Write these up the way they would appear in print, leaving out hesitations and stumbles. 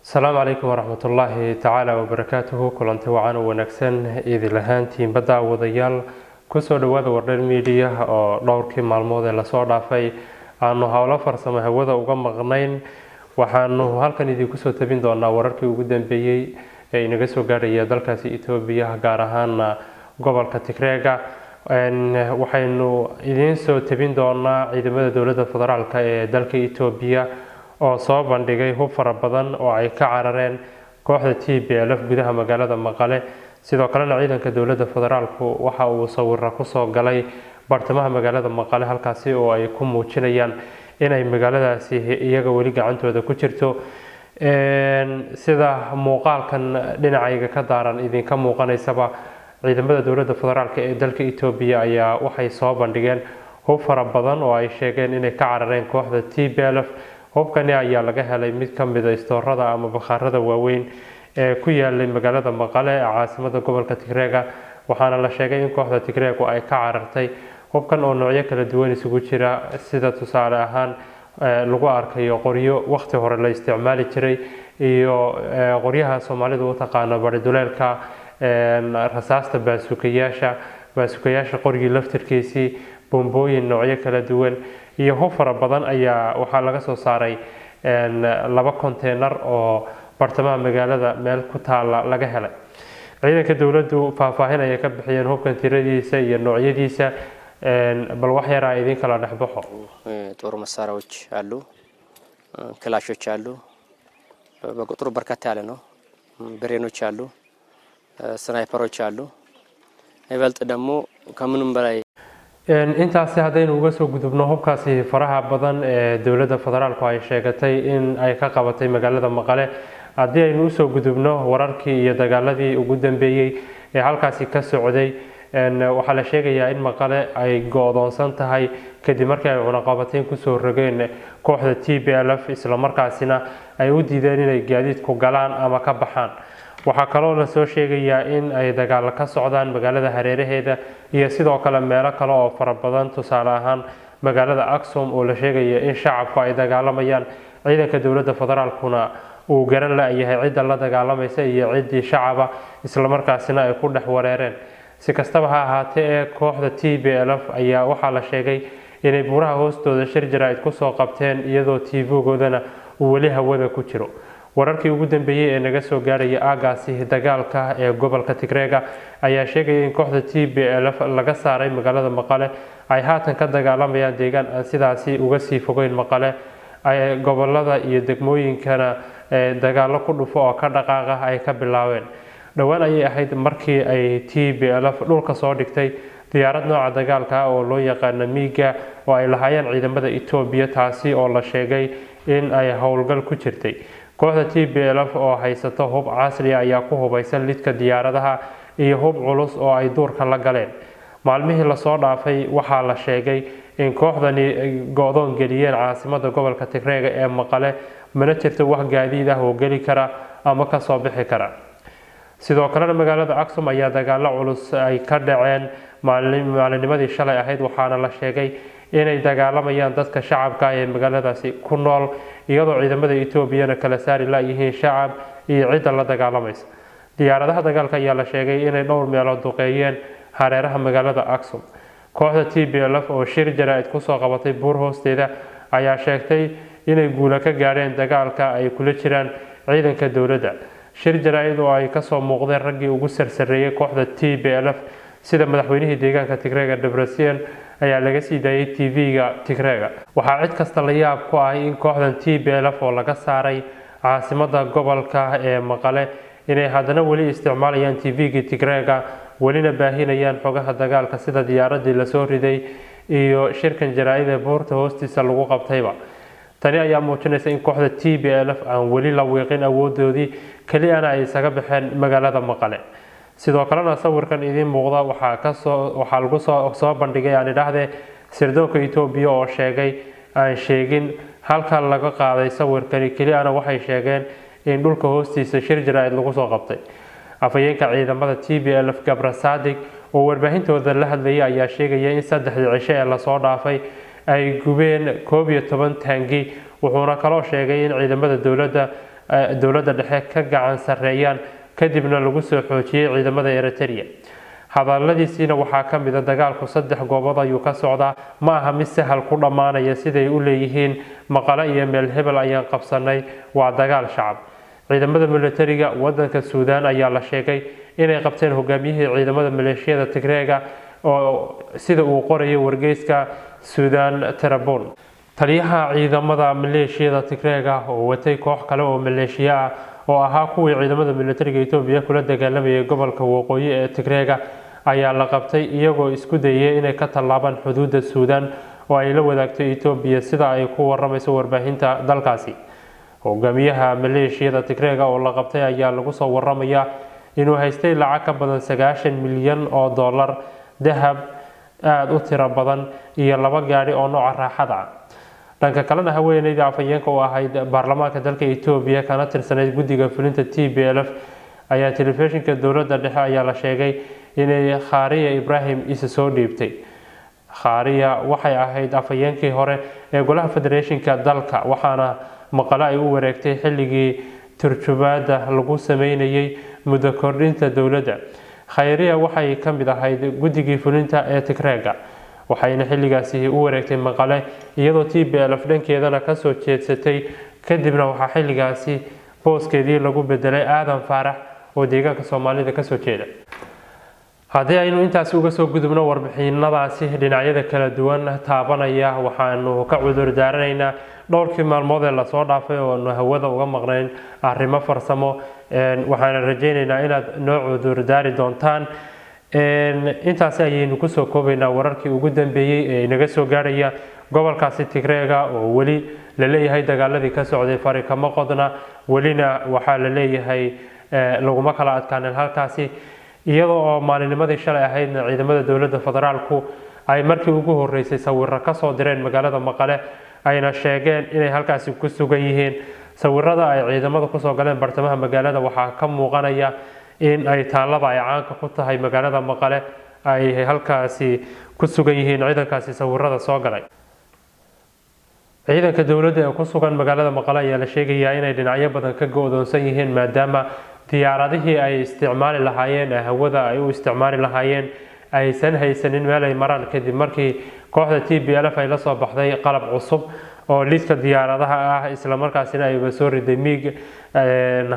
Asalaamu calaykum waraxmatullaahi tacaala wabarakaatuhu. Kulanti wacan oo wanaagsan idil ahaantiinba, daawadayaal. Kusoo dhawaada Wardheer Media oo dhowrkii maalmood ee lasoo dhaafay aanu howlo farsamo hawada uga maqnayn. Waxaanu halkan idinku soo tabin doonaa wararkii ugu dambeeyey ee inaga soo gaadhaya dalkaasi Etoobiya, gaar ahaana gobolka Tigreega. Waxaynu idiin soo tabin doonaa ciidamada dowladda federaalka ee dalka Etoobiya oo soo bandhigay hub fara badan oo ay ka carareen kooxda TPLF gudaha magaalada Maqale. Sidoo kalena ciidanka dowladda federaalku waxa uu sawiro kusoo galay bartamaha magaalada Maqale, halkaasi oo ay ku muujinayaan inay magaaladaasi iyaga weli gacantooda ku jirto. Sida muuqaalkan dhinacayga ka daaran idinka muuqanaysaba, ciidamada dowladda federaalk ee dalka Etoobiya ayaa waxay soo bandhigeen hub fara badan oo ay sheegeen inay ka carareen kooxda TPLF. Hubkani ayaa laga helay mid ka mid a istoorada ama bakhaarada waaweyn ee ku yaalay magaalada Maqale ee caasimada gobolka Tigreega, waxaana la sheegay in kooxda Tigreegu ay ka carartay hubkan oo noocyo kala duwan isugu jira, sida tusaale ahaan lagu arkayo qoryo waqti hore la isticmaali jiray iyo qoryaha Soomaalidu u taqaano bariduleelka, rasaasta baasukayaasha, baasukayaasha qorigii laftirkiisii, bombooyin noocyo kala duwan iyo hub fara badan ayaa waxaa laga soo saaray laba konteynar oo bartamaha magaalada meel ku taala laga helay. Ciidanka dowladdu faahfaahin ayay ka bixiyeen hubkan tiradiisa iyo noocyadiisa. Bal wax yaraa idin kala dhexbaxo. ጦር መሳሪያዎች አሉ፣ ክላሾች አሉ፣ በቁጥሩ በርከት ያለ ነው። ብሬኖች አሉ፣ ስናይፐሮች አሉ። ይበልጥ ደግሞ ከምንም በላይ Intaasi haddaynu uga soo gudubno hubkaasi faraha badan ee dowladda federaalku ay sheegatay in ay ka qabatay magaalada Maqale, haddii aynu usoo gudubno wararkii iyo dagaaladii ugu dambeeyey ee halkaasi ka socday, waxaa la sheegayaa in Maqale ay go-doonsan tahay kadib markii ay cunaqabateyn kusoo rogeen kooxda TPLF, islamarkaasina ay u diideen inay gaadiidku galaan ama ka baxaan. Waxaa kaloo lasoo sheegayaa in ay dagaalo ka socdaan magaalada hareeraheeda iyo sidoo kale meelo kale oo fara badan, tusaale ahaan magaalada Axum oo la sheegaya in shacabku ay dagaalamayaan, ciidanka dowladda federaalkuna uu garan la-yahay cidda la dagaalamaysa iyo ciddii shacaba, islamarkaasina ay ku dhex wareereen. Si kastaba ha ahaatee, ee kooxda TPLF ayaa waxaa la sheegay inay buuraha hoostooda shir jaraa'id kusoo qabteen, iyadoo TV-goodana uu weli hawada ku jiro. Wararkii ugu dambeeyey ee naga soo gaaraya aagaasi dagaalka ee gobolka Tigreega ayaa sheegaya in kooxda TPLF laga saaray magaalada Maqale, ay haatan ka dagaalamayaan deegaan aan sidaasi uga sii fogeyn Maqale, gobolada iyo degmooyinkana dagaalo ku dhufo oo ka dhaqaaqa ay ka bilaabeen. Dhowaan ayay ahayd markii ay TPLF dhulka soo dhigtay diyaarad nooca dagaalka oo loo yaqaano Miiga oo ay lahaayeen ciidamada Etoobiya, taasi oo la sheegay in ay howlgal ku jirtay. Kooxda TPLF oo haysato hub casri ayaa ku hubaysan lidka diyaaradaha iyo hub culus oo ay duurka la galeen. Maalmihii lasoo dhaafay waxaa la sheegay in kooxdani go-doon geliyeen caasimada gobolka Tigreega ee Maqale, mana jirto wax gaadiid ah oo geli kara ama kasoo bixi kara. Sidoo kalena magaalada Axum ayaa dagaalo culus ay ka dhaceen maalinimadii shalay ahayd, waxaana la sheegay inay dagaalamayaan dadka shacabka ee magaaladaasi ku nool, iyadoo ciidamada Etoobiyana kala saari la-yihiin shacab iyo cidda la dagaalamaysa. Diyaaradaha dagaalka ayaa la sheegay inay dhowr meelood duqeeyeen hareeraha magaalada Axum. Kooxda TPLF oo shir jaraa'id kusoo qabatay buur hoosteeda ayaa sheegtay inay guula ka gaadheen dagaalka ay kula jiraan ciidanka dowladda. Shir jaraa'id oo ay kasoo muuqdeen raggii ugu sarsareeyay kooxda TPLF, sida madaxweynihii deegaanka Tigreega Debretsion, ayaa laga sii daayay TV-ga Tigreega. Waxaa cid kasta la yaab ku ah in kooxdan TPLF oo laga saaray caasimada gobolka ee Maqale inay haddana weli isticmaalayaan TV-gii Tigreega, welina baahinayaan xogaha dagaalka, sida diyaaradii lasoo riday iyo shirkan jaraa'id ee buurta hoostiisa lagu qabtayba. Tani ayaa muujinaysa in kooxda TPLF aan weli la wiiqin awoodoodii, keliyana ay isaga baxeen magaalada Maqale. Sidoo kalena sawirkan idiin muuqda waxaa kasoo waxaa lagu soo bandhigay, aan idhaahdee, sirdoonka Etoobiya oo sheegay, aan sheegin halka laga qaaday sawirkani, keliyana waxay sheegeen in dhulka hoostiisa shir jaraa'id lagu soo qabtay. Afhayeenka ciidamada TPLF Gabra Sadig oo warbaahintooda la hadlayay ayaa sheegaya in 3dii cisho ee lasoo dhaafay ay gubeen 11 taangi, wuxuuna kaloo sheegay in ciidamada dowladda dowladda dhexe ka gacan sarreeyaan, kadibna lagu soo xoojiyey ciidamada Eritrea. Hadaladiisiina waxaa ka mid a: dagaalku 3 goobood ayuu ka socdaa, ma aha mid sahal ku dhammaanaya siday u leeyihiin Maqale iyo meel hebel ayaan qabsanay, waa dagaal shacab. Ciidamada militariga wadanka Suudaan ayaa la sheegay inay qabteen hogaamiyihii ciidamada maleeshiyada Tigreega, oo sida uu qorayo wargeyska Suudaan Tribune. Taliyaha ciidamada maleeshiyada Tigreega oo watay koox kale oo maleeshiya ah oo ahaa kuwii ciidamada militariga Etoobiya kula dagaalamayay gobolka waqooyi ee Tigreega ayaa la qabtay iyagoo isku dayay inay ka tallaabaan xuduudda Suudaan oo ay la wadaagto Etoobiya, sida ay ku waramayso warbaahinta dalkaasi. Hogaamiyaha maleeshiyada Tigreega oo la qabtay ayaa lagu soo waramayaa inuu haystay lacag ka badan 90 milyan oo dollar, dahab aada u tiro badan iyo 2 gaadhi oo nooca raaxada ah. Dhanka kalena, haweeneyda afhayeenka u ahayd baarlamaanka dalka Etoobiya kana tirsanayd guddiga fulinta TPLF ayaa telefishinka dowladda dhexe ayaa la sheegay inay Khaariya Ibraahim isa soo dhiibtay. Khaariya waxay ahayd afhayeenkii hore ee golaha federeeshinka dalka, waxaana maqale ay u wareegtay xilligii turjumaada lagu sameynayay muddo kordhinta dowladda. Khayriya waxay ka mid ahayd guddigii fulinta ee Tigreega, waxayna xilligaasi u wareegtay Maqale, iyadoo TPLF dhankeedana kasoo jeedsatay. Kadibna waxaa xilligaasi booskeedii lagu bedelay Aadan Faarax oo deegaanka Soomaalida kasoo jeeda. Haddii aynu intaasi uga soo gudubno warbixinadaasi dhinacyada kala duwan taabanaya, waxaanu ka cudur daaranaynaa dhowrkii maalmood ee lasoo dhaafay oo aanu hawada uga maqnayn arrimo farsamo. Waxaana rajaynaynaa inaad noo cudur daari doontaan. Intaasi ayaynu kusoo koobaynaa wararkii ugu dambeeyey ee inaga soo gaarhaya gobolkaasi Tigreega, oo weli la leeyahay dagaaladii ka socday fari kama qodna, welina waxaa la leeyahay laguma kala adkaanin halkaasi, iyadoo oo maalinimadii shalay ahaydna ciidamada dowladda federaalku ay markii ugu horeysay sawiro kasoo direen magaalada Maqale, ayna sheegeen inay halkaasi ku sugan yihiin. Sawirada ay ciidamada kusoo galeen bartamaha magaalada waxaa ka muuqanaya in ay taallada ay caanka ku tahay magaalada Maqale ay halkaasi ku sugan yihiin ciidankaasi sawirada soo galay. Ciidanka dowladda ee ku sugan magaalada Maqale ayaa la sheegayaa inay dhinacyo badan ka go-doonsan yihiin, maadaama diyaaradihii ay isticmaali lahaayeen ee hawada ay u isticmaali lahaayeen aysan haysanin meel ay maraan, kadib markii kooxda TPLF ay la soo baxday qalab cusub oo lidka diyaaradaha ah, islamarkaasina ayba soo riday miig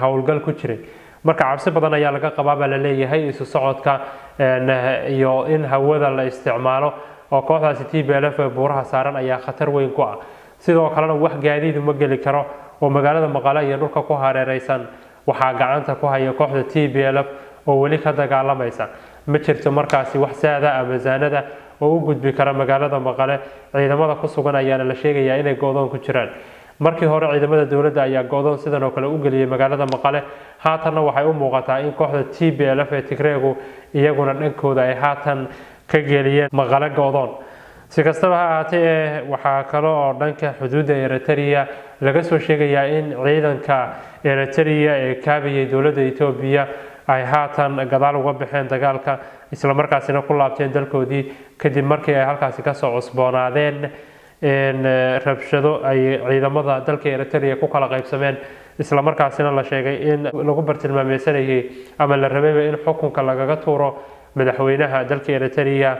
howlgal ku jiray. Marka cabsi badan ayaa laga qabaa baa la leeyahay isu socodka iyo in hawada la isticmaalo, oo kooxdaasi TPLF ee buuraha saaran ayaa khatar weyn ku ah. Sidoo kalena wax gaadiid uma geli karo, oo magaalada Maqale iyo dhulka ku hareereysan waxaa gacanta ku haya kooxda TPLF oo weli ka dagaalamaysa. Ma jirto markaasi wax saada ama zaanada oo u gudbi kara magaalada Maqale. Ciidamada ku sugan ayaana la sheegayaa inay go-doon ku jiraan. Markii hore ciidamada dowladda ayaa go-doon sidan oo kale u geliyay magaalada Maqale, haatanna waxay u muuqataa in kooxda TPLF ee Tigreegu iyaguna dhankooda ay haatan ka geliyeen Maqale go-doon. Si kastaba ha ahaatee, waxaa kale oo dhanka xuduudda Eritrea laga soo sheegayaa in ciidanka Eritrea ee kaabayay dowladda Etoobiya ay haatan gadaal uga baxeen dagaalka, islamarkaasina ku laabteen dalkoodii, kadib markii ay halkaasi kasoo cusboonaadeen rabshado ay ciidamada dalka Eritrea ku kala qaybsameen, islamarkaasina la sheegay in lagu bartilmaameysanayay ama la rabayba in xukunka lagaga tuuro madaxweynaha dalka Eritrea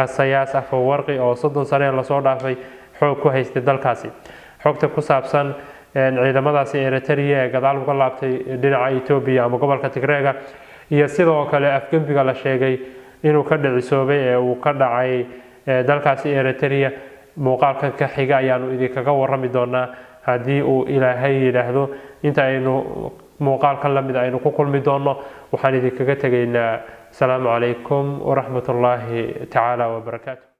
Sayaas Afawarqi, oo 30 sane lasoo dhaafay xoog ku haystay dalkaasi. Xogta ku saabsan ciidamadaasi Eritrea ee gadaal uga laabtay dhinaca Etoobiya ama gobolka Tigreega, iyo sidoo kale afgembiga la sheegay inuu ka dhicisoobay ee uu ka dhacay dalkaasi Eritrea, muuqaalkan ka xiga ayaanu idinkaga warami doonaa haddii uu Ilaahay yidhaahdo. Inta aynu muuqaalkan lamid aynu ku kulmi doono, waxaan idinkaga tegaynaa asalaamu calaykum waraxmatullaahi tacaala wabarakaatu.